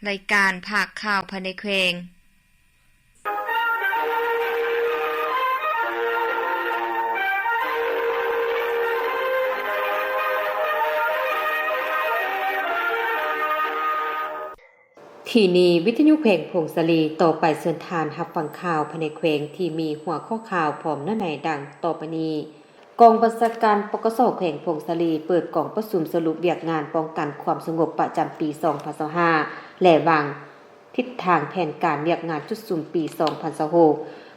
ລາຍການພາກຂ່າວພາຍໃນແຂວງ. ທີ່ນີ້ ວິທະຍຸແຂວງຜົ້ງສາລີ. ຕໍ່ໄປເຊີນທ່ານຮັບຟັງຂ່າວພາຍໃນແຂວງທີ່ມີຫົວຂໍ້ຂ່າວພ້ອມເນື້ອໃນດັ່ງຕໍ່ໄປນີ້. ກອງບັນຊາການ ປກສ ແຂວງຜົ້ງສາລີ ເປີດກອງປະຊຸມສະຫຼຸບວຽກງານປ້ອງກັນຄວາມສະຫງົບປະຈຳປີສອງພັນຊາວຫ້າ ແລະ ວາງທິດທາງແຜນການວຽກງານຈຸດສຸມປີສອງພັນຊາວຫົກ.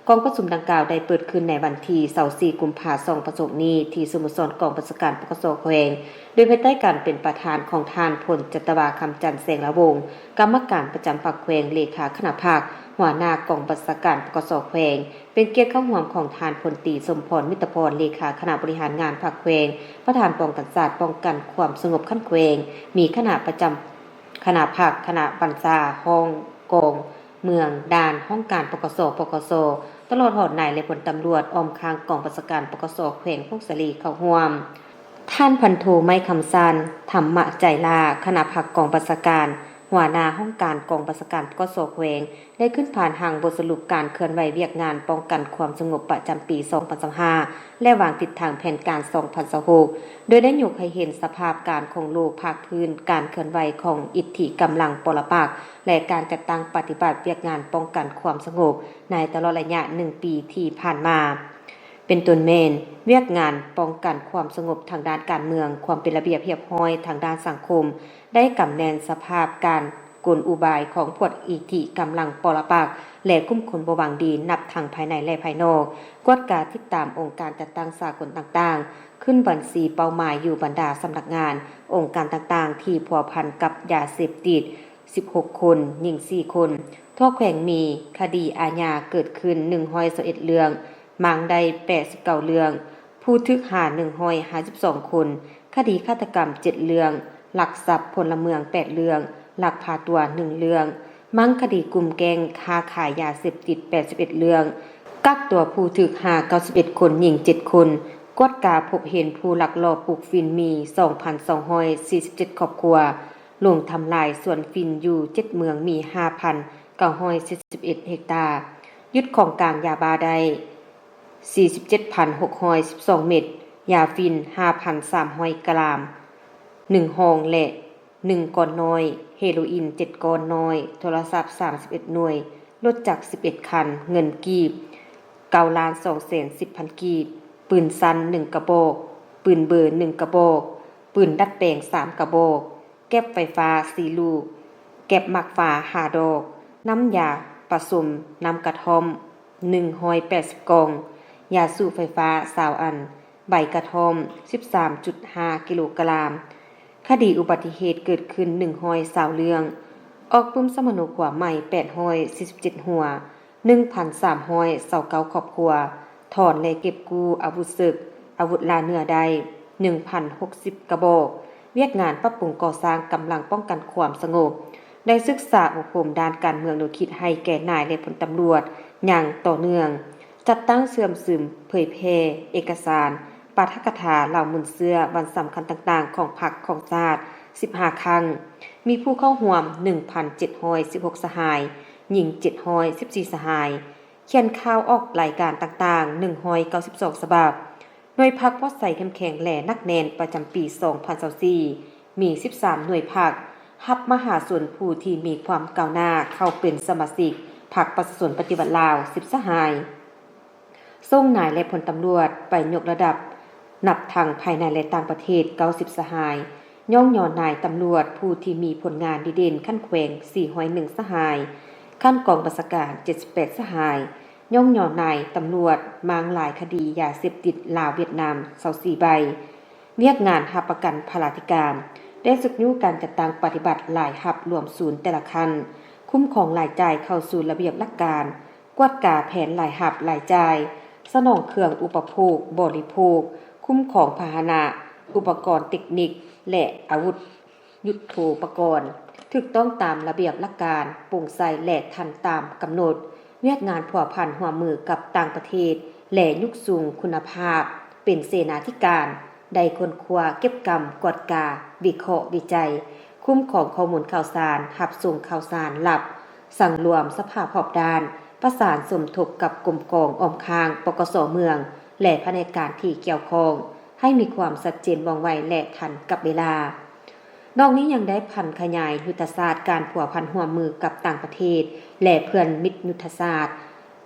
ກອງປະຊຸມດັ່ງກ່າວໄດ້ເປີດຂຶ້ນໃນວັນທີຊາວສີ່ ກຸມພາ ສອງພັນຊາວຫົກນີ້ ທີ່ສະໂມສອນກອງບັນຊາການ ປກສ ແຂວງ ໂດຍພາຍໃຕ້ການເປັນປະທານຂອງທ່ານ ພົນຈັດຕະວາ ຄຳຈັນ ແສງລາວົງ ກຳມະການປະຈຳພັກແຂວງ, ເລຂາຄະນະພັກ, ຫົວໜ້າກອງບັນຊາການ ປກສ ແຂວງ, ເປັນກຽດເຂົ້າຮ່ວມຂອງທ່ານ ພົນຕີ ສົມພອນ ມິດຕະພອນ ເລຂາຄະນະບໍລິຫານງານພັກແຂວງ, ປະທານປ້ອງກັນຊາດ ປ້ອງກັນຄວາມສະຫງົບຂັ້ນແຂວງ, ມີຄະນະປະຈຳຄະນະພັກ, ຄະນະບັນຊາ, ຫ້ອງກອງເມືອງ, ດ່ານ, ຫ້ອງການ ປກສ, ປກສ, ຕະຫຼອດຮອດນາຍ ແລະ ພົນຕຳຫຼວດອ້ອມຂ້າງກອງບັນຊາການ ປກສ ແຂວງຜົ້ງສາລີເຂົ້າຮ່ວມ. ທ່ານ ພັນໂທ ໄມ້ຄຳຊານ ທຳມະໄຈລາ ຄະນະພັກກອງບັນຊາການ, ຫົວໜ້າຫ້ອງການກອງບັນຊາການ ປກສ ແຂວງ ໄດ້ຂຶ້ນຜ່ານຮ່າງບົດສະຫຼຸບການເຄື່ອນໄຫວວຽກງານປ້ອງກັນຄວາມສະຫງົບປະຈຳປີສອງພັນຊາວຫ້າ ແລະ ວາງທິດທາງແຜນການສອງພັນຊາວຫົກ ໂດຍໄດ້ຍົກໃຫ້ເຫັນສະພາບການຂອງໂລກພາກພື້ນ, ການເຄື່ອນໄຫວຂອງອິດທິກຳລັງປໍລະປັກ ແລະ ການຈັດຕັ້ງປະຕິບັດວຽກງານປ້ອງກັນຄວາມສະຫງົບໃນຕະຫຼອດໄລຍະໜຶ່ງປີທີ່ຜ່ານມາ. ເປັນຕົ້ນແມ່ນ ວຽກງານປ້ອງກັນຄວາມສະຫງົບທາງດ້ານການເມືອງ, ຄວາມເປັນລະບຽບຮຽບຮ້ອຍທາງດ້ານສັງຄົມ, ໄດ້ກຳແໜ້ນສະພາບການກົນອຸບາຍຂອງພວກອິດທິກຳລັງປໍລະປັກ ແລະ ກຸ່ມຄົນບໍ່ຫວັງດີ ນັບທັງພາຍໃນ ແລະ ພາຍນອກ, ກວດກາຕິດຕາມອົງການຈັດຕັ້ງສາກົນຕ່າງໆ, ຂຶ້ນບັນຊີເປົ້າໝາຍຢູ່ບັນດາສຳນັກງານ, ອົງການຕ່າງໆ ທີ່ພົວພັນກັບຢາເສບຕິດ ສິບຫົກຄົນ, ຍິງສີ່ຄົນ. ທົ່ວແຂວງມີຄະດີອາຍາເກີດຂຶ້ນໜຶ່ງຮ້ອຍຊາວເອັດເລື່ອງ, ມ້າງໄດ້ແປດສິບເກົ້າເລື່ອງ, ຜູ້ຖືກຫາໜຶ່ງຮ້ອຍຫ້າສິບສອງຄົນ, ຄະດີຄາດຕະກຳເຈັດເລື່ອງ, ລັກຊັບພົນລະເມືອງແປດເລື່ອງ, ລັກພາຕົວໜຶ່ງເລື່ອງ, ມ້າງຄະດີກຸ່ມແກ້ງຄ້າຂາຍຢາເສບຕິດແປດສິບເອັດເລື່ອງ, ກັກຕົວຜູ້ຖືກຫາເກົ້າສິບເອັດຄົນ, ຍິງເຈັດຄົນ, ກວດກາພົບເຫັນຜູ້ລັກລອບປູກຝິ່ນມີສອງພັນສອງຮ້ອຍສີ່ສິບເຈັດຄອບຄົວ, ລົງທຳລາຍສວນຝິ່ນຢູ່ເຈັດເມືອງມີຫ້າພັນເກົ້າຮ້ອຍເຈັດສິບເອັດເຮັກຕາ, ຍຶດຂອງກາງຢາບ້າໄດ້ສີ່ສິບເຈັດພັນຫົກຮ້ອຍສິບສອງເມັດ, ຢາຝິ່ນຫ້າພັນສາມຮ້ອຍກຣາມ, ໜຶ່ງຮອງ ແລະ ໜຶ່ງກ້ອນນ້ອຍ, ເຮໂຣອິນເຈັດກ້ອນນ້ອຍ, ໂທລະສັບສາມສິບເອັດໜ່ວຍ, ລົດຈັກສິບເອັດຄັນ, ເງິນກີບເກົ້າລ້ານສອງແສນສິບພັນກີບ, ປືນສັ້ນໜຶ່ງກະບອກ, ປືນເບີໜຶ່ງກະບອກ, ປືນດັດແປງສາມກະບອກ, ແກັບໄຟຟ້າສີ່ລູກ, ແກັບໝາກຟາຫ້າດອກ, ນ້ຳຢາປະສົມນ້ຳກະທ່ອມໜຶ່ງຮ້ອຍແປດສິບກ່ອງ, ຢາສູບໄຟຟ້າຊາວອັນ, ໃບກະທ່ອມສິບສາມຈຸດຫ້າກິໂລກຣາມ. ຄະດີອຸບັດຕິເຫດເກີດຂຶ້ນໜຶ່ງຮ້ອຍຊາວເລື່ອງ, ອອກປຶ້ມສຳມະໂນຄົວໃໝ່ແປດຮ້ອຍສີ່ສິບເຈັດຫົວ, ໜຶ່ງພັນສາມຮ້ອຍຊາວເກົ້າຄອບຄົວ, ຖອນ ແລະ ເກັບກູ້ອາວຸດເສິກ, ອາວຸດລ່າເນື້ອໄດ້ໜຶ່ງພັນຫົກສິບກະບອກ. ວຽກງານປັບປຸງກໍ່ສ້າງກຳລັງປ້ອງກັນຄວາມສະຫງົບ ໄດ້ສຶກສາອົບຮົມດ້ານການເມືອງແນວຄິດໃຫ້ແກ່ນາຍ ແລະ ພົນຕຳຫຼວດຢ່າງຕໍ່ເນື່ອງ, ຈັດຕັ້ງເຊື່ອມຊຶມເຜີຍແຜ່ເອກະສານ ປາຖະກະຖາເຫຼົ່າມູນເຊື້ອວັນສຳຄັນຕ່າງໆຂອງພັກຂອງຊາດສິບຫ້າຄັ້ງ, ມີຜູ້ເຂົ້າຮ່ວມໜຶ່ງພັນເຈັດຮ້ອຍສິບຫົກສະຫາຍ, ຍິງເຈັດຮ້ອຍສິບສີ່ສະຫາຍ, ຂຽນຂ່າວອອກລາຍການຕ່າງໆໜຶ່ງຮ້ອຍເກົ້າສິບສອງສະບັບ. ໜ່ວຍພັກປອດໃສເຂັ້ມແຂງ ແລະ ໜັກແໜ້ນປະຈຳປີສອງພັນຊາວສີ່ ມີສິບສາມໜ່ວຍພັກ, ຮັບມະຫາຊົນຜູ້ທີ່ມີຄວາມກ້າວໜ້າເຂົ້າເປັນສະມາຊິກພັກປະຊາຊົນປະຕິວັດລາວສິບສະຫາຍ. ສົ່ງນາຍ ແລະ ພົນຕຳຫຼວດໄປຍົກລະດັບ ນັບທັງພາຍໃນ ແລະ ຕ່າງປະເທດເກົ້າສິບສະຫາຍ, ຍ້ອງຍໍນາຍຕຳຫຼວດຜູ້ທີ່ມີຜົນງານດີເດັ່ນຂັ້ນແຂວງສີ່ຮ້ອຍໜຶ່ງສະຫາຍ, ຂັ້ນກອງບັນຊາການເຈັດສິບແປດສະຫາຍ, ຍ້ອງຍໍນາຍຕຳຫຼວດມ້າງລາຍຄະດີຢາເສບຕິດລາວ-ຫວຽດນາມຊາວສີ່ໃບ. ວຽກງານຮັບປະກັນພະລາທິການ ໄດ້ຊຸກຍູ້ການຈັດຕັ້ງປະຕິບັດລາຍຮັບລວມສູນແຕ່ລະຂັ້ນ, ຄຸ້ມຄອງລາຍຈ່າຍເຂົ້າສູ່ລະບຽບຫຼັກການ, ກວດກາແຜນລາຍຮັບລາຍຈ່າຍ, ສະໜອງເຄື່ອງອຸປະໂພກບໍລິໂພກ, ຄຸ້ມຄອງພາຫະນະ, ອຸປະກອນເຕັກນິກ ແລະ ອາວຸດຍຸດໂທປະກອນ, ຖືກຕ້ອງຕາມລະບຽບຫຼັກການ, ໂປ່ງໃສ ແລະ ທັນຕາມກຳນົດ. ວຽກງານພົວພັນຮ່ວມມືກັບຕ່າງປະເທດ ແລະ ຍົກສູງຄຸນນະພາບເປັນເສນາທິການ, ໄດ້ຄົ້ນຄວ້າ, ເກັບກຳ, ກວດກາ, ວິເຄາະ, ວິໄຈ, ຄຸ້ມຄອງຂໍ້ມູນຂ່າວສານ, ຮັບສົ່ງຂ່າວສານລັບ, ສັງລວມສະພາບຮອບດ້ານ, ປະສານສົມທົບກັບກົມກອງອ້ອມຂ້າງ ປກສ ເມືອງ ແລະ ພະແນກການທີ່ກ່ຽວຂ້ອງ ໃຫ້ມີຄວາມຊັດເຈນ ວ່ອງໄວ ແລະ ທັນກັບເວລາ. ນອກນີ້ຍັງໄດ້ຜັນຂະຫຍາຍຍຸດທະສາດການພົວພັນຮ່ວມມືກັບຕ່າງປະເທດ ແລະ ເພື່ອນມິດຍຸດທະສາດ,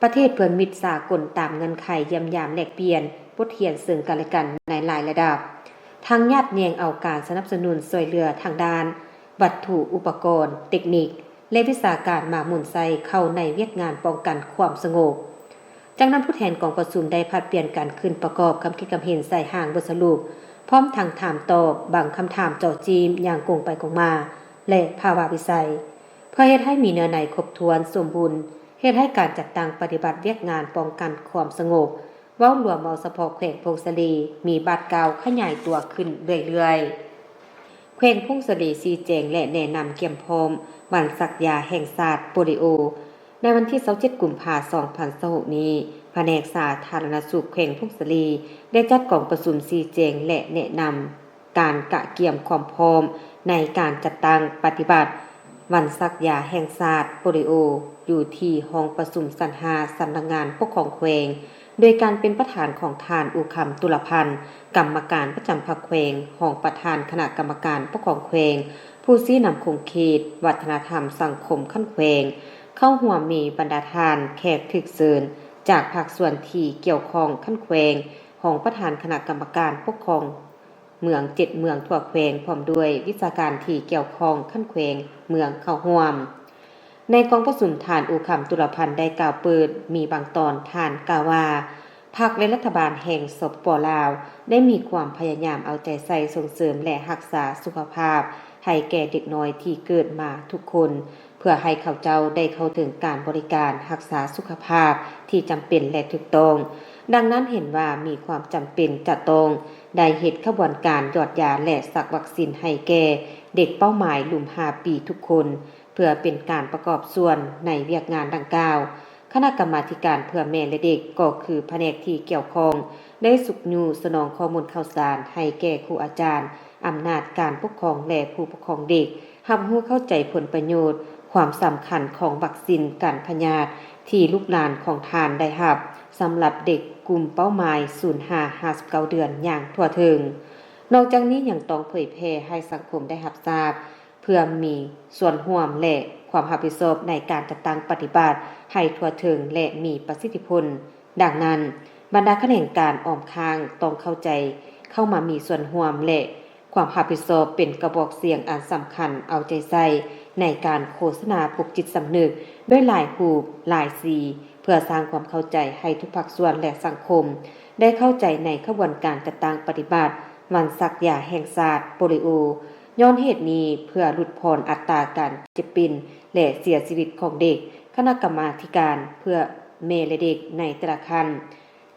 ປະເທດເພື່ອນມິດສາກົນຕາມເງື່ອນໄຂຢ້ຽມຢາມແລກປ່ຽນບົດຮຽນເຊິ່ງກັນແລະກັນໃນຫຼາຍລະດັບ, ທັງຍາດແຍ່ງເອົາການສະໜັບສະໜູນຊ່ວຍເຫຼືອທາງດ້ານວັດຖຸອຸປະກອນ, ເຕັກນິກ ແລະ ວິຊາການມາໝູນໃສ່ເຂົ້າໃນວຽກງານປ້ອງກັນຄວາມສະຫງົບ. ຈາກນັ້ນຜູ້ແທນກອງປະຊຸມໄດ້ຜັດປ່ຽນກັນຂຶ້ນປະກອບຄຳຄິດຄຳເຫັນໃສ່ຮ່າງບົດສະຫຼຸບ, ພ້ອມທັງຖາມຕອບບາງຄຳຖາມເຈາະຈີ້ມຢ່າງກົງໄປກົງມາ ແລະ ພາວະວິໄສ, ເພື່ອເຮັດໃຫ້ມີເນື້ອໃນຄົບຖ້ວນສົມບູນ, ເຮັດໃຫ້ການຈັດຕັ້ງປະຕິບັດວຽກງານປ້ອງກັນຄວາມສະຫງົບ ເວົ້າລວມ ເວົ້າສະເພາະແຂວງຜົ້ງສາລີ ມີບາດກ້າວຂະຫຍາຍຕົວຂຶ້ນເລື້ອຍໆ. ແຂວງຜົ້ງສາລີຊີ້ແຈງ ແລະ ແນະນຳກຽມພ້ອມວັນສັກຢາແຫ່ງຊາດໂປລິໂອ. ໃນວັນທີຊາວເຈັດ ກຸມພາ ສອງພັນຊາວຫົກນີ້, ພະແນກສາທາລະນະສຸກແຂວງຜົ້ງສາລີ ໄດ້ຈັດກອງປະຊຸມຊີ້ແຈງ ແລະ ແນະນຳ ການກະກຽມຄວາມພ້ອມໃນການຈັດຕັ້ງປະຕິບັດວັນສັກຢາແຫ່ງຊາດໂປລິໂອ ຢູ່ທີ່ຫ້ອງປະຊຸມຊັ້ນຫ້າ ສຳນັກງານປົກຄອງແຂວງ, ໂດຍການເປັນປະທານຂອງທ່ານ ອູຄຳ ຕຸລະພັນ ກຳມະການປະຈຳພັກແຂວງ, ຮອງປະທານຄະນະກຳມະການປົກຄອງແຂວງ, ຜູ້ຊີ້ນຳຂົງເຂດ, ວັດທະນະທຳ, ສັງຄົມຂັ້ນແຂວງ, ເຂົ້າຮ່ວມມີບັນດາທ່ານແຂກຖືກເຊີນຈາກພາກສ່ວນທີ່ກ່ຽວຂ້ອງຂັ້ນແຂວງ, ຮອງປະທານຄະນະກຳມະການປົກຄອງ ເມືອງເຈັດເມືອງທົ່ວແຂວງ ພ້ອມດ້ວຍວິຊາການທີ່ກ່ຽວຂ້ອງຂັ້ນແຂວງເມືອງເຂົ້າຮ່ວມ. ໃນກອງປະຊຸມ, ທ່ານ ອູຄຳ ຕຸລະພັນ ໄດ້ກ່າວເປີດ, ມີບາງຕອນທ່ານກ່າວວ່າ ພັກ ແລະ ລັດຖະບານແຫ່ງ ສປປ ລາວ ໄດ້ມີຄວາມພະຍາຍາມເອົາໃຈໃສ່ສົ່ງເສີມ ແລະ ຮັກສາສຸຂະພາບໃຫ້ແກ່ເດັກນ້ອຍທີ່ເກີດມາທຸກຄົນ ເພື່ອໃຫ້ເຂົາເຈົ້າໄດ້ເຂົ້າເຖິງການບໍລິການຮັກສາສຸຂະພາບທີ່ຈຳເປັນ ແລະ ຖືກຕ້ອງ. ດັ່ງນັ້ນເຫັນວ່າມີຄວາມຈຳເປັນຈະຕ້ອງໄດ້ເຮັດຂະບວນການຢອດຢາ ແລະ ສັກວັກຊິນໃຫ້ແກ່ເດັກເປົ້າໝາຍລຸ່ມຫ້າປີທຸກຄົນ ເພື່ອເປັນການປະກອບສ່ວນໃນວຽກງານດັ່ງກ່າວ. ຄະນະກຳມາທິການເພື່ອແມ່ ແລະ ເດັກ ກໍຄືພະແນກທີ່ກ່ຽວຂ້ອງ ໄດ້ຊຸກຍູ້ສະໜອງຂໍ້ມູນຂ່າວສານໃຫ້ແກ່ຄູອາຈານ, ອຳນາດການປົກຄອງ ແລະ ຜູ້ປົກຄອງເດັກ ຮັບຮູ້ເຂົ້າໃຈຜົນປະໂຫຍດ, ຄວາມສຳຄັນຂອງວັກຊິນກັນພະຍາດທີ່ລູກຫຼານຂອງທ່ານໄດ້ຮັບ ສຳລັບເດັກກຸ່ມເປົ້າໝາຍ ສູນຫ້າ ຫາສິບເກົ້າເດືອນ ຢ່າງທົ່ວເຖິງ. ນອກຈາກນີ້ຍັງຕ້ອງເຜີຍແຜ່ໃຫ້ສັງຄົມໄດ້ຮັບຊາບ ເພື່ອມີສ່ວນຮ່ວມ ແລະ ຄວາມຮັບຜິດຊອບໃນການຈັດຕັ້ງປະຕິບັດໃຫ້ທົ່ວເຖິງ ແລະ ມີປະສິດທິຜົນ. ດັ່ງນັ້ນ, ບັນດາຂະແໜງການອ້ອມຂ້າງຕ້ອງເຂົ້າໃຈເຂົ້າມາມີສ່ວນຮ່ວມ ແລະ ຄວາມຮັບຜິດຊອບເປັນກະບອກສຽງອັນສຳຄັນເອົາໃຈໃສ່ໃນການໂຄສະນາປຸກຈິດສຳນຶກດ້ວຍຫຼາຍຮູບ, ຫຼາຍສີ ເພື່ອສ້າງຄວາມເຂົ້າໃຈໃຫ້ທຸກພາກສ່ວນ ແລະ ສັງຄົມໄດ້ເຂົ້າໃຈໃນຂະບວນການຈັດຕັ້ງປະຕິບັດວັນສັກຢາແຫ່ງຊາດໂປລິໂອ. ຍ້ອນເຫດນີ້, ເພື່ອຫຼຸດຜ່ອນອັດຕາການເຈັບເປັນ ແລະ ເສຍຊີວິດຂອງເດັກ, ຄະນະກຳມາທິການເພື່ອແມ່ ແລະ ເດັກໃນແຕ່ລະຂັ້ນ,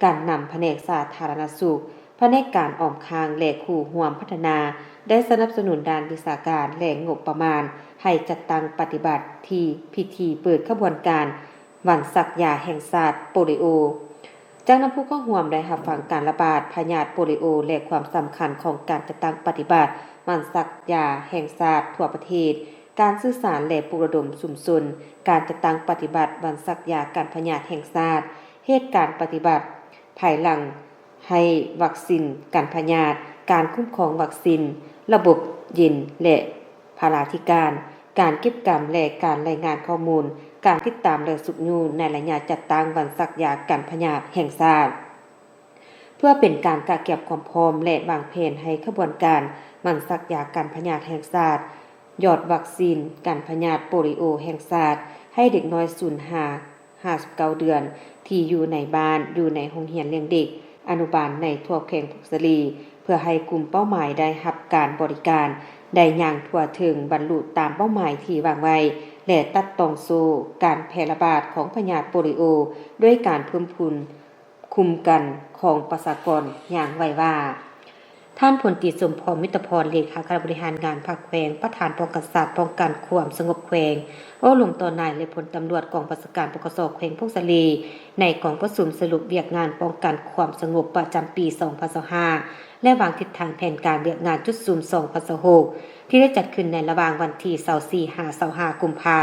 ການນຳພະແນກສາທາລະນະສຸກ, ພະແນກການອ້ອມຂ້າງ ແລະ ຄູ່ຮ່ວມພັດທະນາ ໄດ້ສະໜັບສະໜູນດ້ານວິຊາການ ແລະ ງົບປະມານ ໃຫ້ຈັດຕັ້ງປະຕິບັດທີ່ພິທີເປີດຂະບວນການວັນສັກຢາແຫ່ງຊາດໂປລິໂອ. ຈາກນັ້ນ, ຜູ້ເຂົ້າຮ່ວມໄດ້ຮັບຟັງການລະບາດພະຍາດໂປລິໂອ ແລະ ຄວາມສຳຄັນຂອງການຈັດຕັ້ງປະຕິບັດວັນສັກຢາແຫ່ງຊາດທົ່ວປະເທດ, ການສື່ສານ ແລະ ປຸກລະດົມຊຸມຊົນການຈັດຕັ້ງປະຕິບັດວັນສັກຢາກັນພະຍາດແຫ່ງຊາດ, ເຫດການປະຕິບັດພາຍຫຼັງໃຫ້ວັກຊິນກັນພະຍາດ, ການຄຸ້ມຄອງວັກຊິນ, ລະບົບເຢັນ ແລະ ພະລາທິການ, ການເກັບກຳ ແລະ ການລາຍງານຂໍ້ມູນ, ການຕິດຕາມ ແລະ ຊຸກຍູ້ໃນໄລຍະຈັດຕັ້ງວັນສັກຢາກັນພະຍາດແຫ່ງຊາດ. ເພື່ອເປັນການກະກຽມຄວາມພ້ອມ ແລະ ວາງແຜນໃຫ້ຂະບວນການວັນສັກຢາກັນພະຍາດແຫ່ງຊາດ, ຢອດວັກຊິນກັນພະຍາດໂປລິໂອແຫ່ງຊາດໃຫ້ເດັກນ້ອຍສູນຫ້າ ຫາສິບເກົ້າເດືອນ ທີ່ຢູ່ໃນບ້ານ, ຢູ່ໃນໂຮງຮຽນລ້ຽງເດັກອະນຸບານໃນທົ່ວແຂວງຜົ້ງສາລີ, ເພື່ອໃຫ້ກຸ່ມເປົ້າໝາຍໄດ້ຮັບການບໍລິການໄດ້ຢ່າງທົ່ວເຖິງ, ບັນລຸຕາມເປົ້າໝາຍທີ່ວາງໄວ້ ແລະ ຕັດຕ່ອງໂສ້ການແຜ່ລະບາດຂອງພະຍາດໂປລິໂອ ດ້ວຍການເພີ່ມພູນ ຄຸ້ມກັນຂອງປະຊາກອນຢ່າງໄວວາ. ທ່ານ ພົນຕີ ສົມພອນ ມິດຕະພອນ ເລຂາຄະນະບໍລິຫານງານພັກແຂວງ, ປະທານປ້ອງກັນຊາດ, ປ້ອງກັນຄວາມສະຫງົບແຂວງ, ໂອ້ລົມຕໍ່ນາຍ ແລະ ພົນຕຳຫຼວດກອງບັນຊາການ ປກສ ແຂວງຜົ້ງສາລີ ໃນກອງປະຊຸມສະຫຼຸບວຽກງານປ້ອງກັນຄວາມສະຫງົບປະຈຳປີສອງພັນຊາວຫ້າ ແລະ ວາງທິດທາງແຜນການວຽກງານຈຸດສຸມສອງພັນຊາວຫົກ ທີ່ໄດ້ຈັດຂຶ້ນໃນລະຫວ່າງວັນທີຊາວສີ່ ຫາ ຊາວຫ້າ ກຸມພາ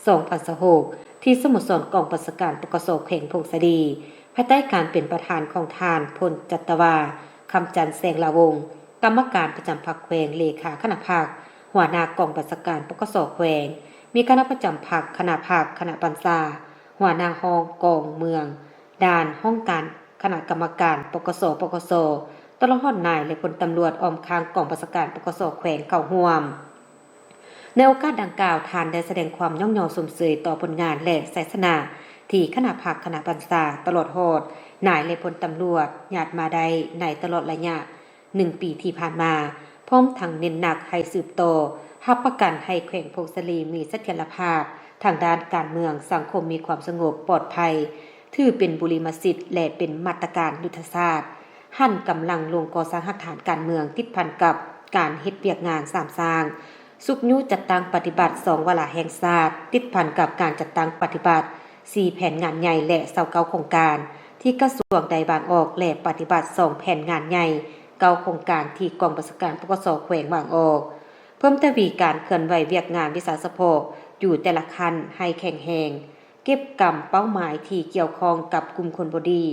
ສອງພັນຊາວຫົກ ທີ່ສະໂມສອນກອງບັນຊາການ ປກສ ແຂວງຜົ້ງສາລີ ພາຍໃຕ້ການເປັນປະທານຂອງທ່ານ ພົນຈັດຕະວາ ຄຳຈັນ ແສງຫຼາວົງ ກຳມະການປະຈຳພັກແຂວງ, ເລຂາຄະນະພັກ, ຫົວໜ້າກອງບັນຊາການ ປກສ ແຂວງ, ມີຄະນະປະຈຳພັກ, ຄະນະພັກ, ຄະນະບັນຊາ, ຫົວໜ້າຫ້ອງກອງເມືອງ, ດ່ານ, ຫ້ອງການຄະນະກຳມະການ ປກສ ປກສ ຕະຫຼອດຮອດນາຍ ແລະ ພົນຕຳຫຼວດອ້ອມຂ້າງກອງບັນຊາການ ປກສ ແຂວງ ເຂົ້າຮ່ວມ. ໃນໂອກາດດັ່ງກ່າວ, ທ່ານໄດ້ສະແດງຄວາມຍ້ອງຍໍຊົມເຊີຍຕໍ່ຜົນງານ ແລະ ໄຊຊະນະທີ່ຄະນະພັກ, ຄະນະບັນຊາ, ຕະຫຼອດຮອດນາຍ ແລະ ພົນຕຳຫຼວດຍາດມາໄດ້ໃນຕະຫຼອດໄລຍະໜຶ່ງປີທີ່ຜ່ານມາ, ພ້ອມທັງເນັ້ນໜັກໃຫ້ສືບຕໍ່ຮັບປະກັນໃຫ້ແຂວງຜົ້ງສາລີມີສະຖຽນລະພາບທາງດ້ານການເມືອງ, ສັງຄົມມີຄວາມສະຫງົບປອດໄພ, ຖືເປັນບູລິມະສິດ ແລະ ເປັນມາດຕະການຍຸດທະສາດ, ຫັນກຳລັງລົງກໍ່ສ້າງຮາກຖານການເມືອງ ຕິດພັນກັບການເຮັດວຽກງານສາມສ້າງ, ຊຸກຍູ້ຈັດຕັ້ງປະຕິບັດສອງວາລະແຫ່ງຊາດ, ຕິດພັນກັບການຈັດຕັ້ງປະຕິບັດສີ່ແຜນງານໃຫຍ່ ແລະ ຊາວເກົ້າໂຄງການ ທີ່ກະຊວງໄດ້ວາງອອກ ແລະ ປະຕິບັດສອງແຜນງານໃຫຍ່ ເກົ້າໂຄງການທີ່ກອງບັນຊາການ ປກສ ແຂວງວາງອອກ, ເພີ່ມທະວີການເຄື່ອນໄຫວວຽກງານວິຊາສະເພາະຢູ່ແຕ່ລະຂັ້ນໃຫ້ແຂງແຮງ, ເກັບກຳເປົ້າໝາຍທີ່ກ່ຽວຂ້ອງກັບກຸ່ມຄົນບໍ່ດີ,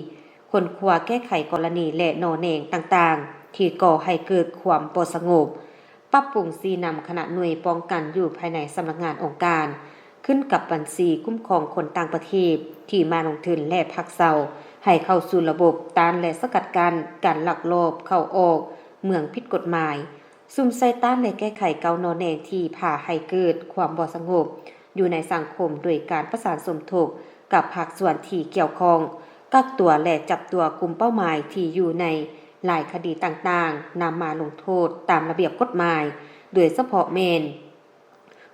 ຄົ້ນຄວ້າແກ້ໄຂກໍລະນີ ແລະ ໜໍ່ແໜງຕ່າງໆ ທີ່ກໍ່ໃຫ້ເກີດຄວາມບໍ່ສະຫງົບ, ປັບປຸງຊີ້ນຳຄະນະໜ່ວຍປ້ອງກັນຢູ່ພາຍໃນສຳນັກງານອົງການ, ຂຶ້ນກັບບັນຊີຄຸ້ມຄອງຄົນຕ່າງປະເທດທີ່ມາລົງທຶນ ແລະ ພັກເຊົາ ໃຫ້ເຂົ້າສູ່ລະບົບຕ້ານ ແລະ ສະກັດກັ້ນການລັກລອບເຂົ້າອອກເມືອງຜິດກົດໝາຍ, ສຸມໃສ່ຕ້ານ ແລະ ແກ້ໄຂເກົ້າໜໍ່ແໜງທີ່ພາໃຫ້ເກີດຄວາມບໍ່ສະຫງົບຢູ່ໃນສັງຄົມ ໂດຍການປະສານສົມທົບກັບພາກສ່ວນທີ່ກ່ຽວຂ້ອງ, ກັກຕົວ ແລະ ຈັບຕົວກຸ່ມເປົ້າໝາຍທີ່ຢູ່ໃນ ຫຼາຍຄະດີຕ່າງໆ ນຳມາລົງໂທດຕາມລະບຽບກົດໝາຍ, ໂດຍສະເພາະແມ່ນ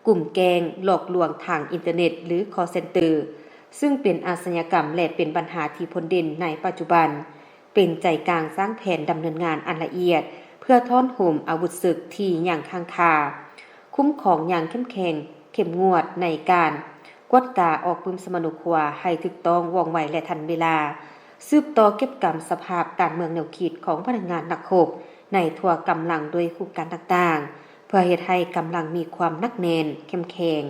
ກຸ່ມແກ້ງຫຼອກລວງທາງອິນເຕີເນັດ ຫຼື ຄອລເຊັນເຕີ ຊຶ່ງເປັນອາຊະຍາກຳ ແລະ ເປັນບັນຫາທີ່ພົ້ນເດັ່ນໃນປັດຈຸບັນ, ເປັນໃຈກາງສ້າງແຜນດຳເນີນງານອັນລະອຽດ ເພື່ອທ້ອນໂຮມອາວຸດເສິກທີ່ຍັງຄ້າງຄາ, ຄຸ້ມຄອງຢ່າງເຂັ້ມແຂງ ເຂັ້ມງວດໃນການກວດກາອອກປຶ້ມສຳມະໂນຄົວໃຫ້ຖືກຕ້ອງ, ວ່ອງໄວ ແລະ ທັນເວລາ, ສືບຕໍ່ເກັບກຳສະພາບການເມືອງແນວຄິດຂອງພະນັກງານນັກຮົບໃນທົ່ວກຳລັງດ້ວຍໂຄງການຕ່າງໆ ເພື່ອເຮັດໃຫ້ກຳລັງມີຄວາມໜັກແໜ້ນເຂັ້ມແຂງ,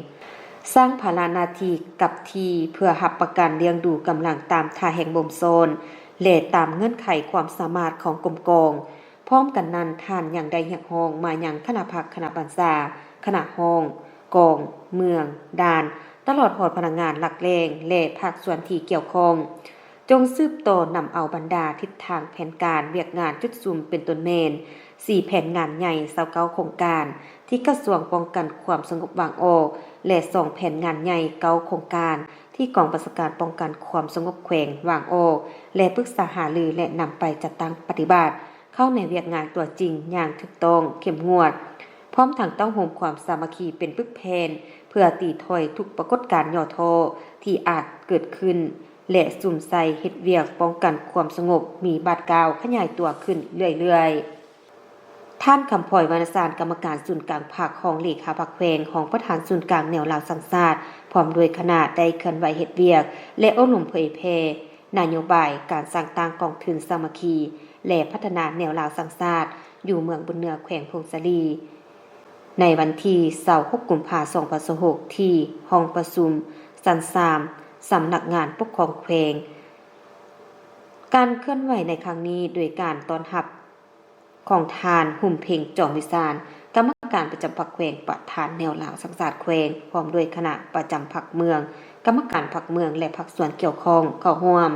ສ້າງພາລະໜ້າທີ່ກັບທີ່ເພື່ອຮັບປະກັນລ້ຽງດູກຳລັງຕາມທ່າແຮງບົ່ມຊ້ອນ ແລະ ຕາມເງື່ອນໄຂຄວາມສາມາດຂອງກົມກອງ. ພ້ອມກັນນັ້ນ, ທ່ານຍັງໄດ້ຮຽກຮ້ອງມາຍັງຄະນະພັກ, ຄະນະບັນຊາ, ຄະນະຫ້ອງກອງເມືອງ, ດ່ານ, ຕະຫຼອດຮອດພະນັກງານຫຼັກແຫຼ່ງ ແລະ ພາກສ່ວນທີ່ກ່ຽວຂ້ອງ, ຈົ່ງສືບຕໍ່ນຳເອົາບັນດາທິດທາງແຜນການວຽກງານຈຸດສຸມ ເປັນຕົ້ນແມ່ນ ສີ່ແຜນງານໃຫຍ່, ຊາວເກົ້າໂຄງການ ທີ່ກະຊວງປ້ອງກັນຄວາມສະຫງົບວາງອອກ ແລະ ສອງແຜນງານໃຫຍ່, ເກົ້າໂຄງການ ທີ່ກອງບັນຊາການປ້ອງກັນຄວາມສະຫງົບແຂວງວາງອອກ ແລະ ປຶກສາຫາລື ແລະ ນຳໄປຈັດຕັ້ງປະຕິບັດ ເຂົ້າໃນວຽກງານຕົວຈິງຢ່າງຖືກຕ້ອງເຂັ້ມງວດ, ພ້ອມທັງເຕົ້າໂຮມຄວາມສາມັກຄີເປັນປຶກແຜ່ນ ເພື່ອຕີຖອຍທຸກປາກົດການຫຍໍ້ທໍ້ທີ່ອາດເກີດຂຶ້ນ ແລະ ສຸມໃສ່ເຮັດວຽກປ້ອງກັນຄວາມສະຫງົບມີບາດກ້າວຂະຫຍາຍຕົວຂຶ້ນເລື້ອຍໆ. ທ່ານ ຄຳພອຍ ວັນນະສານ ກຳມະການສູນກາງພັກ, ຮອງເລຂາພັກແຂວງ, ຮອງປະທານສູນກາງແນວລາວສ້າງຊາດ ພ້ອມດ້ວຍຄະນະ ໄດ້ເຄື່ອນໄຫວເຮັດວຽກ ແລະ ໂອ້ລົມເຜີຍແຜ່ນະໂຍບາຍການສ້າງຕັ້ງກອງທຶນສາມັກຄີ ແລະ ພັດທະນາແນວລາວສ້າງຊາດ ຢູ່ເມືອງບຸນເໜືອ ແຂວງຜົ້ງສາລີ ໃນວັນທີຊາວຫົກ ກຸມພາ ສອງພັນຊາວຫົກ ທີ່ຫ້ອງປະຊຸມຊັ້ນສາມ ສຳນັກງານປົກຄອງແຂວງ. ການເຄື່ອນໄຫວໃນຄັ້ງນີ້ ໂດຍການຕ້ອນຮັບ ຂອງທ່ານ ຫຸມເພັງ ຈອມວິສານ ກຳມະການປະຈຳພັກແຂວງ, ປະທານແນວລາວສ້າງຊາດແຂວງ ພ້ອມດ້ວຍຄະນະປະຈຳພັກເມືອງ, ກຳມະການພັກເມືອງ ແລະ ພາກສ່ວນກ່ຽວຂ້ອງເຂົ້າຮ່ວມ.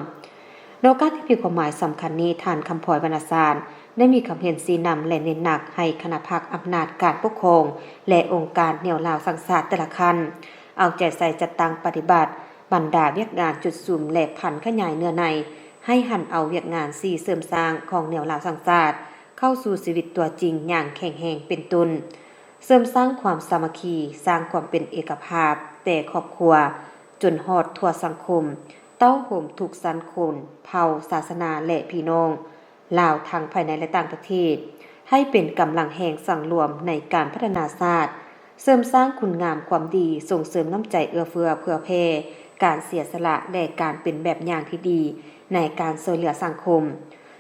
ໃນໂອກາດທີ່ມີຄວາມໝາຍສຳຄັນນີ້, ທ່ານ ຄຳພອຍ ວັນນະສານ ໄດ້ມີຄຳເຫັນຊີ້ນຳ ແລະ ເນັ້ນໜັກໃຫ້ຄະນະພັກອຳນາດການປົກຄອງ ແລະ ອົງການແນວລາວສ້າງຊາດແຕ່ລະຂັ້ນ ເອົາໃຈໃສ່ຈັດຕັ້ງປະຕິບັດບັນດາວຽກງານຈຸດສຸມ ແລະ ຜັນຂະຫຍາຍເນື້ອໃນ ໃຫ້ຫັນເອົາວຽກງານສີ່ເສີມສ້າງຂອງແນວລາວສ້າງຊາດ ເຂົ້າສູ່ຊີວິດຕົວຈິງຢ່າງແຂງແຮງ ເປັນຕົ້ນ ເສີມສ້າງຄວາມສາມັກຄີ, ສ້າງຄວາມເປັນເອກະພາບແຕ່ຄອບຄົວ ຈົນຮອດທົ່ວສັງຄົມ, ເຕົ້າໂຮມທຸກຊັ້ນຄົນ, ເຜົ່າ, ສາສະໜາ ແລະ ພີ່ນ້ອງລາວທັງພາຍໃນ ແລະ ຕ່າງປະເທດ, ໃຫ້ເປັນກຳລັງແຮງສັງລວມໃນການພັດທະນາຊາດ, ເສີມສ້າງຄຸນງາມຄວາມດີ, ສົ່ງເສີມນ້ຳໃຈເອື້ອເຟື້ອເຜື່ອແຜ່, ການເສຍສະຫຼະ ແລະ ການເປັນແບບຢ່າງທີ່ດີໃນການຊ່ວຍເຫຼືອສັງຄົມ,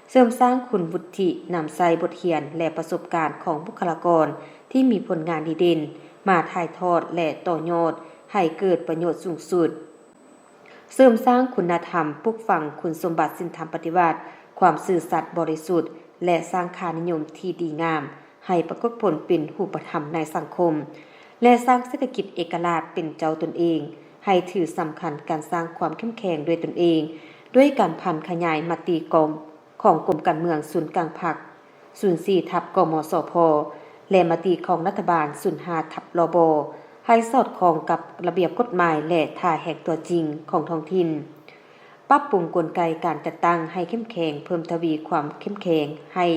ເສີມສ້າງຄຸນວຸດທິນຳໃຊ້ບົດຮຽນ ແລະ ປະສົບການຂອງບຸກຄະລາກອນທີ່ມີຜົນງານດີເດັ່ນ ມາຖ່າຍທອດ ແລະ ຕໍ່ຍອດໃຫ້ເກີດປະໂຫຍດສູງສຸດ. ເສີມສ້າງຄຸນນະທຳ, ປູກຝັງຄຸນສົມບັດສິນທຳປະຕິວັດ, ຄວາມຊື່ສັດບໍລິສຸດ ແລະ ສ້າງຄ່ານິຍົມທີ່ດີງາມໃຫ້ປາກົດຜົນເປັນຮູບປະທຳໃນສັງຄົມ ແລະ ສ້າງເສດຖະກິດເອກະລາດເປັນເຈົ້າຕົນເອງ, ໃຫ້ຖືສຳຄັນການສ້າງຄວາມເຂັ້ມແຂງດ້ວຍຕົນເອງ ດ້ວຍການຜັນຂະຫຍາຍມະຕິກອງຂອງກົມການເມືອງສູນກາງພັກ ສູນສີ່ ທັບ ກມສພ ແລະ ມະຕິຂອງລັດຖະບານ ສູນຫ້າ ທັບ ລບ ໃຫ້ສອດຄ່ອງກັບລະບຽບກົດໝາຍ ແລະ ທ່າແຮງຕົວຈິງຂອງທ້ອງຖິ່ນ. ປັບປຸງກົນໄກການຈັດຕັ້ງໃຫ້ເຂັ້ມແຂງ, ເພີ່ມທະວີຄວາມເຂັ້ມແຂງໃຫ້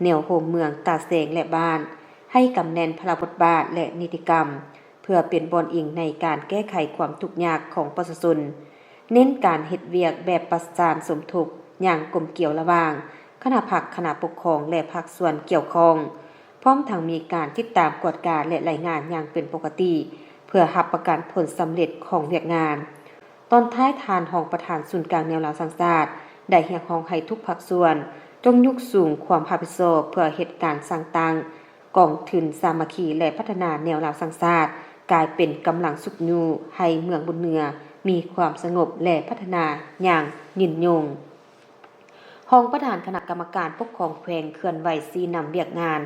ແນວໂຮມເມືອງ, ຕາແສງ ແລະ ບ້ານ, ໃຫ້ກຳແໜ້ນພາລະບົດບາດ ແລະ ນິຕິກຳ ເພື່ອເປັນບ່ອນອີງໃນການແກ້ໄຂຄວາມທຸກຍາກຂອງປະຊາຊົນ, ເນັ້ນການເຮັດວຽກແບບປະສານສົມທົບຢ່າງກົມກຽວລະຫວ່າງຄະນະພັກ, ຄະນະປົກຄອງ ແລະ ພາກສ່ວນກ່ຽວຂ້ອງ, ພ້ອມທັງມີການຕິດຕາມກວດກາ ແລະ ລາຍງານຢ່າງເປັນປົກກະຕິ ເພື່ອຮັບປະກັນຜົນສຳເລັດຂອງວຽກງານ. ຕອນທ້າຍ, ທ່ານຮອງປະທານສູນກາງແນວລາວສ້າງຊາດ ໄດ້ຮຽກຮ້ອງໃຫ້ທຸກພາກສ່ວນຈົ່ງຍົກສູງຄວາມຮັບຜິດຊອບ ເພື່ອເຮັດການສ້າງຕັ້ງ ກອງທຶນສາມັກຄີ ແລະ ພັດທະນາແນວລາວສ້າງຊາດ ກາຍເປັນກຳລັງຊຸກຍູ້ໃຫ້ເມືອງບຸນເໜືອມີຄວາມສະຫງົບ ແລະ ພັດທະນາຢ່າງຍືນຍົງ. ຮອງປະທານຄະນະກຳມະການປົກຄອງແຂວງເຄື່ອນໄຫວຊີ້ນຳວຽກງານ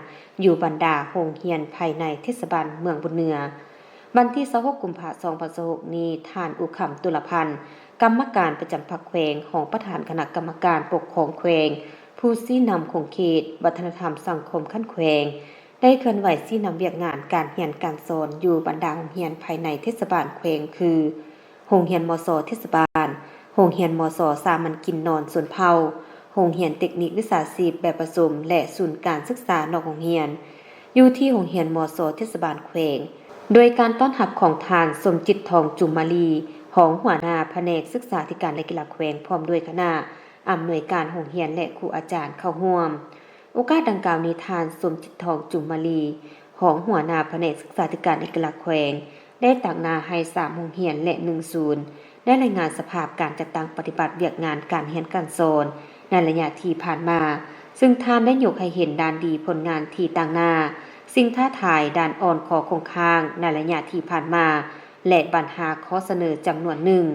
ຢູ່ບັນດາໂຮງຮຽນພາຍໃນເທດສະບານເມືອງບຸນເໜືອ. ວັນທີຊາວຫົກ ກຸມພາ ສອງພັນຊາວຫົກນີ້, ທ່ານ ອຸຄຳ ຕຸລະພັນ ກຳມະການປະຈຳພັກແຂວງ, ຮອງປະທານຄະນະກຳມະການປົກຄອງແຂວງ, ຜູ້ຊີ້ນຳຂົງເຂດ, ວັດທະນະທຳ, ສັງຄົມຂັ້ນແຂວງ ໄດ້ເຄື່ອນໄຫວຊີ້ນຳວຽກງານການຮຽນການສອນຢູ່ບັນດາໂຮງຮຽນພາຍໃນເທດສະບານແຂວງ ຄື ໂຮງຮຽນ ມສ ເທດສະບານ, ໂຮງຮຽນ ມສ ສາມັນກິນນອນຊົນເຜົ່າ, ໂຮງຮຽນເຕັກນິກວິຊາຊີບແບບປະສົມ ແລະ ສູນການສຶກສານອກໂຮງຮຽນ ຢູ່ທີ່ໂຮງຮຽນ ມສ ເທດສະບານແຂວງ. ໂດຍການຕ້ອນຮັບຂອງທ່ານ ສົມຈິດ ທອງຈຸມມາລີ ຮອງຫົວໜ້າພະແນກສຶກສາທິການ ແລະ ກິລາແຂວງ ພ້ອມດ້ວຍຄະນະອຳນວຍການໂຮງຮຽນ ແລະ ຄູອາຈານເຂົ້າຮ່ວມ. ໂອກາດດັ່ງກ່າວນີ້, ທ່ານ ສົມຈິດ ທອງຈຸມມາລີ ຮອງຫົວໜ້າພະແນກສຶກສາທິການ ແລະ ກິລາແຂວງ ໄດ້ຕາງໜ້າໃຫ້ສາມໂຮງຮຽນ ແລະ ໜຶ່ງສູນ ໄດ້ລາຍງານສະພາບການຈັດຕັ້ງປະຕິບັດວຽກງານການຮຽນການສອນໃນໄລຍະທີ່ຜ່ານມາ, ເຊິ່ງທ່ານໄດ້ຍົກໃຫ້ເຫັນດ້ານດີຜົນງານທີ່ຕາງໜ້າ, ສິ່ງທ້າທາຍ, ດ້ານອ່ອນ, ຂໍ້ຄົງຄ້າງໃນໄລຍະທີ່ຜ່ານມາ ແລະ ບັນຫາຂໍ້ສະເໜີຈຳນວນໜຶ່ງ.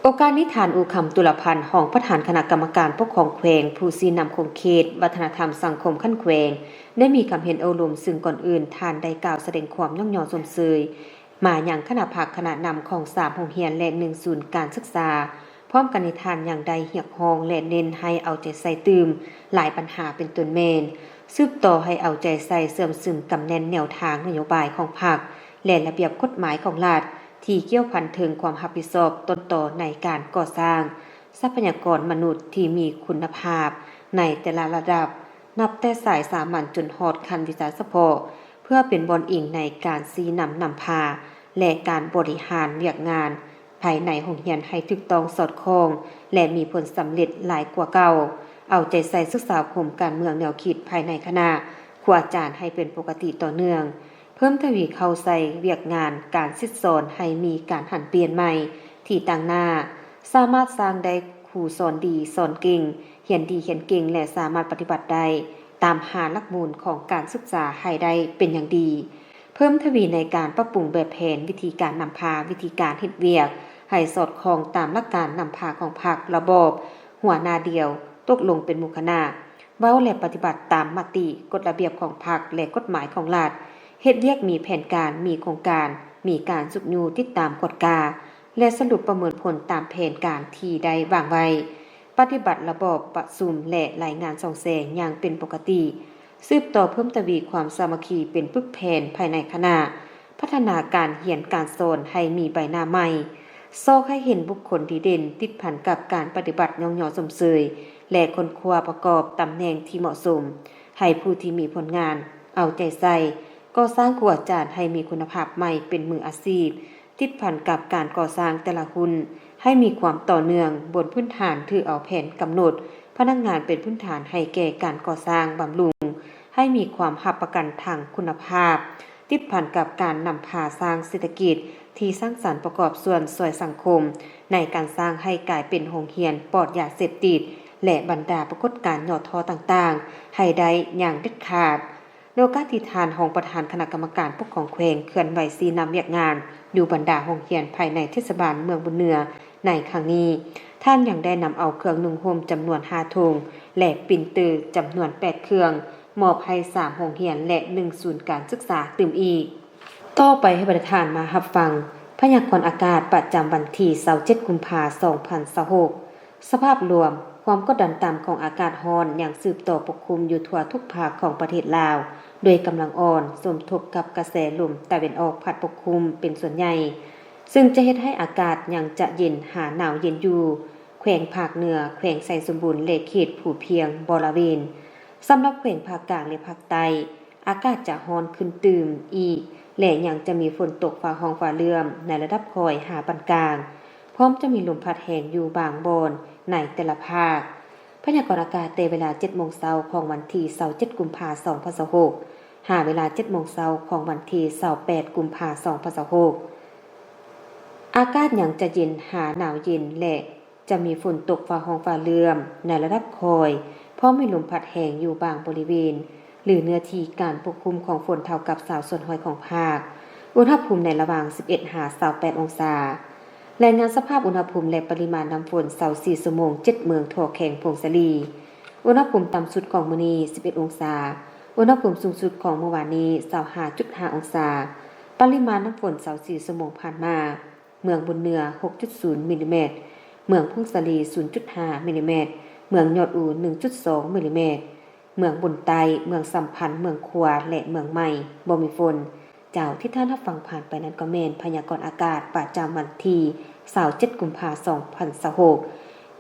ໂອກາດນີ້, ທ່ານ ອູຄຳ ຕຸລະພັນ ຮອງປະທານຄະນະກຳມະການປົກຄອງແຂວງ, ຜູ້ຊີ້ນຳຂົງເຂດ, ວັດທະນະທຳ, ສັງຄົມຂັ້ນແຂວງ ໄດ້ມີຄຳເຫັນໂອ້ລົມ, ເຊິ່ງກ່ອນອື່ນທ່ານໄດ້ກ່າວສະແດງຄວາມຍ້ອງຍໍຊົມເຊີຍມາຍັງຄະນະພັກຄະນະນຳຂອງສາມໂຮງຮຽນ ແລະ ໜຶ່ງສູນການສຶກສາ. ພ້ອມກັນນີ້, ທ່ານຍັງໄດ້ຮຽກຮ້ອງ ແລະ ເນັ້ນໃຫ້ເອົາໃຈໃສ່ຕື່ມຫຼາຍບັນຫາ ເປັນຕົ້ນແມ່ນ ສືບຕໍ່ໃຫ້ເອົາໃຈໃສ່ເຊື່ອມຊຶມກຳແໜ້ນແນວທາງນະໂຍບາຍຂອງພັກ ແລະ ລະບຽບກົດໝາຍຂອງລັດ ທີ່ກ່ຽວພັນເຖິງຄວາມຮັບຜິດຊອບຕົ້ນຕໍໃນການກໍ່ສ້າງຊັບພະຍາກອນມະນຸດທີ່ມີຄຸນນະພາບໃນແຕ່ລະລະດັບ, ນັບແຕ່ສາຍສາມັນຈົນຮອດຂັ້ນວິຊາສະເພາະ, ເພື່ອເປັນບ່ອນອີງໃນການຊີ້ນຳນຳພາ ແລະ ການບໍລິຫານວຽກງານ ພາຍໃນໂຮງຮຽນໃຫ້ຖືກຕ້ອງສອດຄ່ອງ ແລະ ມີຜົນສຳເລັດຫຼາຍກວ່າເກົ່າ, ເອົາໃຈໃສ່ສຶກສາອົບຮົມການເມືອງແນວຄິດພາຍໃນຄະນະ, ຄູອາຈານໃຫ້ເປັນປົກກະຕິຕໍ່ເນື່ອງ, ເພີ່ມທະວີເຂົ້າໃສ່ວຽກງານການສິດສອນໃຫ້ມີການຫັນປ່ຽນໃໝ່ທີ່ຕາງໜ້າ, ສາມາດສ້າງໄດ້ຄູສອນດີ, ສອນເກັ່ງ, ຮຽນດີ, ຮຽນເກັ່ງ ແລະ ສາມາດປະຕິບັດໄດ້ຕາມຫ້າຫຼັກມູນຂອງການສຶກສາໃຫ້ໄດ້ເປັນຢ່າງດີ. ເພີ່ມທະວີໃນການປັບປຸງແບບແຜນ, ວິທີການນຳພາ, ວິທີການເຮັດວຽກໃຫ້ສອດຄ່ອງຕາມຫຼັກການນຳພາຂອງພັກ, ລະບອບ, ຫົວໜ້າດຽວ, ຕົກລົງເປັນໝູ່ຄະນະ, ເວົ້າ ແລະ ປະຕິບັດຕາມມະຕິ, ກົດລະບຽບຂອງພັກ ແລະ ກົດໝາຍຂອງລັດ, ເຮັດວຽກມີແຜນການ, ມີໂຄງການ, ມີການຊຸກຍູ້, ຕິດຕາມ, ກວດກາ ແລະ ສະຫຼຸບປະເມີນຜົນຕາມແຜນການທີ່ໄດ້ວາງໄວ້, ປະຕິບັດລະບອບປະຊຸມ ແລະ ລາຍງານສ່ອງແສງຢ່າງເປັນປົກກະຕິ. ສືບຕໍ່ເພີ່ມທະວີຄວາມສາມັກຄີເປັນປຶກແຜ່ນພາຍໃນຄະນະ, ພັດທະນາການຮຽນການສອນໃຫ້ມີໃບໜ້າໃໝ່, ຊອກໃຫ້ເຫັນບຸກຄົນດີເດັ່ນຕິດພັນກັບການປະຕິບັດຍ້ອງຍໍຊົມເຊີຍ ແລະ ຄົ້ນຄວ້າປະກອບຕຳແໜ່ງທີ່ເໝາະສົມໃຫ້ຜູ້ທີ່ມີຜົນງານເອົາໃຈໃສ່, ກໍ່ສ້າງຄູອາຈານໃຫ້ມີຄຸນນະພາບໃໝ່ເປັນມືອາຊີບ, ຕິດພັນກັບການກໍ່ສ້າງແຕ່ລະຮຸ່ນໃຫ້ມີຄວາມຕໍ່ເນື່ອງບົນພື້ນຖານຖືເອົາແຜນກຳນົດພະນັກງານເປັນພື້ນຖານໃຫ້ແກ່ການກໍ່ສ້າງບຳລຸງ ໃຫ້ມີຄວາມຮັບປະກັນທາງຄຸນນະພາບ, ຕິດພັນກັບການນຳພາສ້າງເສດຖະກິດທີ່ສ້າງສັນປະກອບສ່ວນຊ່ວຍສັງຄົມ ໃນການສ້າງໃຫ້ກາຍເປັນໂຮງຮຽນປອດຢາເສບຕິດ ແລະ ບັນດາປາກົດການຫຍໍ້ທໍ້ຕ່າງໆ ໃຫ້ໄດ້ຢ່າງເດັດຂາດ. ໃນໂອກາດທີ່ທ່ານຮອງປະທານຄະນະກຳມະການປົກຄອງແຂວງເຄື່ອນໄຫວຊີ້ນຳວຽກງານຢູ່ບັນດາໂຮງຮຽນພາຍໃນເທດສະບານເມືອງບຸນເໜືອໃນຄັ້ງນີ້, ທ່ານຍັງໄດ້ນຳເອົາເຄື່ອງນຸ່ງຫົ່ມຈຳນວນຫ້າຖົງ ແລະ ປຣິນເຕີຈຳນວນແປດເຄື່ອງ ມອບໃຫ້ສາມໂຮງຮຽນ ແລະ ໜຶ່ງສູນການສຶກສາຕື່ມອີກ. ຕໍ່ໄປໃຫ້ບັນດາທ່ານມາຮັບຟັງພະຍາກອນອາກາດປະຈຳວັນທີຊາວເຈັດ ກຸມພາ ສອງພັນຊາວຫົກ. ສະພາບລວມ, ຄວາມກົດດັນຕ່ຳຂອງອາກາດຮ້ອນຍັງສືບຕໍ່ປົກຄຸມຢູ່ທົ່ວທຸກພາກຂອງປະເທດລາວ ໂດຍກຳລັງອ່ອນ, ສົມທົບກັບກະແສລົມຕາເວັນອອກພັດປົກຄຸມເປັນສ່ວນໃຫຍ່, ຊຶ່ງຈະເຮັດໃຫ້ອາກາດຍັງຈະເຢັນຫາໜາວເຢັນຢູ່ແຂວງພາກເໜືອ, ແຂວງໄຊສົມບູນ ແລະ ເຂດພູພຽງບໍລະເວນ. ສຳລັບແຂວງພາກກາງ ແລະ ພາກໃຕ້, ອາກາດຈະຮ້ອນຂຶ້ນຕື່ມອີກ ແລະ ຍັງຈະມີຝົນຕົກຟ້າຮ້ອງຟ້າເຫຼື້ອມໃນລະດັບຄ່ອຍຫາປານກາງ, ພ້ອມຈະມີລົມພັດແຮງຢູ່ບາງບ່ອນໃນແຕ່ລະພາກ. ພະຍາກອນອາກາດແຕ່ເວລາເຈັດໂມງເຊົ້າຂອງວັນທີຊາວເຈັດ ກຸມພາ ສອງພັນຊາວຫົກ ຫາເວລາເຈັດໂມງເຊົ້າຂອງວັນທີຊາວແປດ ກຸມພາ ສອງພັນຊາວຫົກ. ອາກາດຍັງຈະເຢັນຫາໜາວເຢັນ ແລະ ຈະມີຝົນຕົກຟ້າຮ້ອງຟ້າເຫຼື້ອມໃນລະດັບຄ່ອຍ, ພ້ອມມີລົມພັດແຮງຢູ່ບາງບໍລິເວນ ຫຼື ເນື້ອທີ່ການປົກຄຸມຂອງຝົນເທົ່າກັບຊາວສ່ວນຮ້ອຍຂອງພາກ. ອຸນຫະພູມໃນລະຫວ່າງສິບເອັດຫາຊາວແປດອົງສາ. ລາຍງານສະພາບອຸນຫະພູມ ແລະ ປະລິມານນ້ຳຝົນຊາວສີ່ຊົ່ວໂມງ ເຈັດເມືອງທົ່ວແຂວງຜົ້ງສາລີ. ອຸນຫະພູມຕ່ຳສຸດຂອງມື້ນີ້ສິບເອັດອົງສາ. ອຸນຫະພູມສູງສຸດຂອງມື້ວານນີ້ຊາວຫ້າຈຸດຫ້າອົງສາ. ປະລິມານນ້ຳຝົນຊາວສີ່ຊົ່ວໂມງຜ່ານມາ. ເມືອງບຸນເໜືອ ຫົກຈຸດສູນມິລລີແມັດ, ເມືອງຜົ້ງສາລີ ສູນຈຸດຫ້າມິລລີແມັດ, ເມືອງຍອດອູ ໜຶ່ງຈຸດສອງມິລລີແມັດ, ເມືອງບຸນໃຕ້, ເມືອງສຳພັນ, ເມືອງຂວາ ແລະ ເມືອງໃໝ່ ບໍ່ມີຝົນ. ເຈົ້າ ທີ່ທ່ານຮັບຟັງຜ່ານໄປນັ້ນກໍແມ່ນພະຍາກອນອາກາດປະຈຳວັນທີຊາວເຈັດ ກຸມພາ ສອງພັນຊາວຫົກ.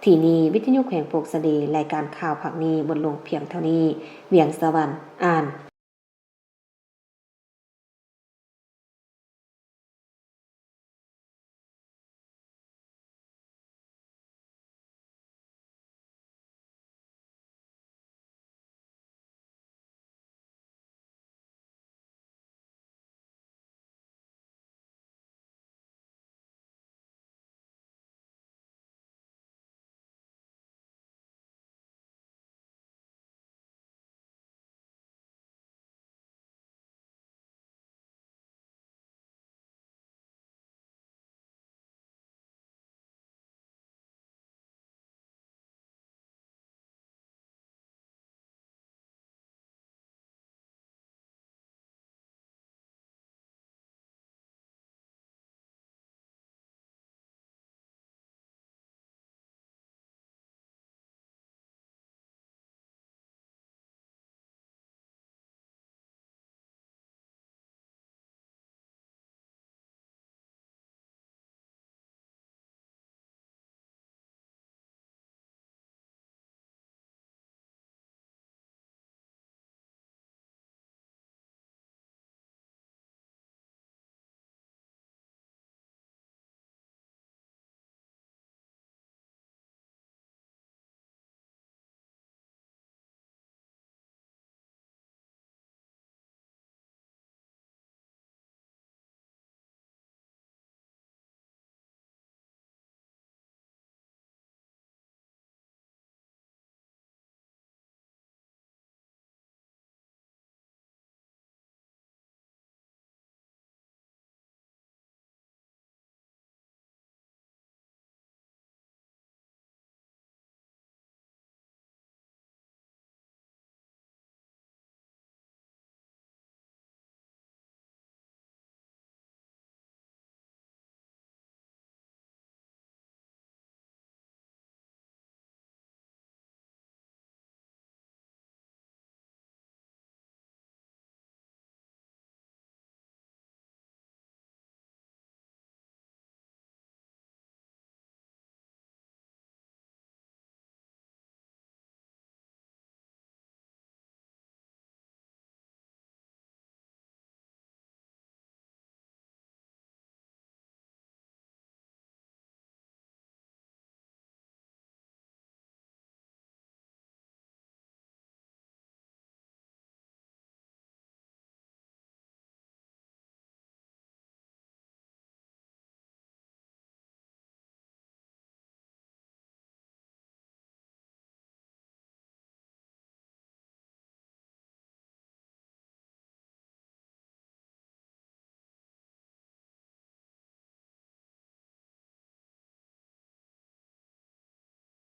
ທີ່ນີ້ ວິທະຍຸແຂວງຜົ້ງສາລີ, ລາຍການຂ່າວພາກນີ້ໝົດລົງພຽງເທົ່ານີ້. ວຽງສະຫວັນ ອ່ານ.